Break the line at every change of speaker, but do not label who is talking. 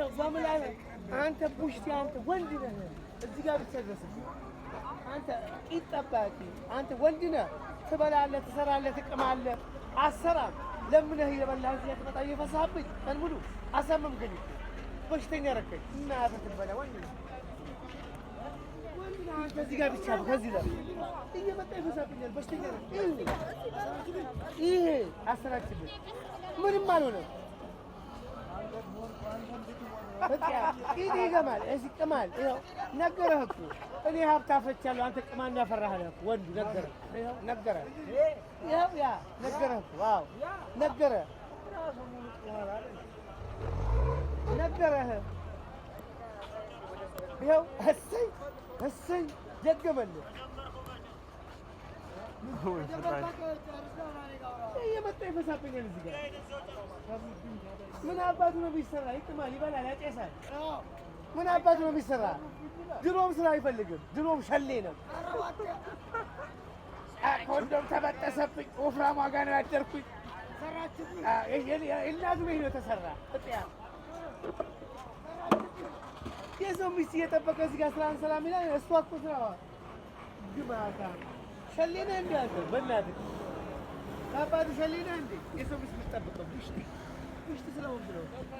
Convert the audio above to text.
ይኸው በምላስህ አንተ ቡሽቲ፣ አንተ ወንድ ነህ። እዚህ ጋር ብቻ ድረስ አንተ ቂጥ ጠባቂ፣ አንተ ወንድ ነህ። ትበላለህ፣ ትሰራለህ፣ ትቅማለህ። አሰራም ለምነህ እየበላህ እዚህ ትመጣ እየፈሳህብኝ ቀን ሙሉ አሳመምከኝ እኮ በሽተኛ ረከኝ። እናትህ ትበላ ወንድ ነህ፣ ወንድ ነህ አንተ። እዚህ ጋር ብቻ ከዚህ ጋር እየመጣ ይፈሳብኛል። በሽተኛ ረከኝ። ይሄ አሰራችብኝ ምንም አልሆነም። ቂጥ ይገማል፣ እዚህ ቅማል። ይኸው ነገረህ እኮ እኔ ሀብት አፍርቻለሁ፣ አንተ ቅማል ያፈራህ አለህ እኮ ወንዱ ነገረህ። ይኸው ነገረህ። ይኸው ያ ነገረህ እኮ አዎ ነገረህ፣ ነገረህ። ይኸው እሰይ እሰይ ደገመልህ። እየመጣ ይፈሳብኛል እዚህ ጋር ምን አባቱ ነው የሚሰራ? ይቅማል፣ ይበላል፣ ያጨሳል። ምን አባቱ ነው የሚሰራ? ድሮም ስራ አይፈልግም። ድሮም ሸሌ ነው። ኮንዶም ተበጠሰብኝ። ወፍራም ዋጋ ነው ያደርኩኝ። እናቱ ቤት ነው ተሰራ። የሰው ሚስት እየጠበቀ እዚህ ጋር ስራ አንሰራም ይላል። እሷ እኮ ስራዋ ግማታ ሸሌ ነህ እንደ አንተ በእናትህ አባትህ ሸሌ ነህ እንዴ? የሰው ሚስት የምትጠብቀው ቡሽቲ ቡሽቲ ስለሆንክ ነው።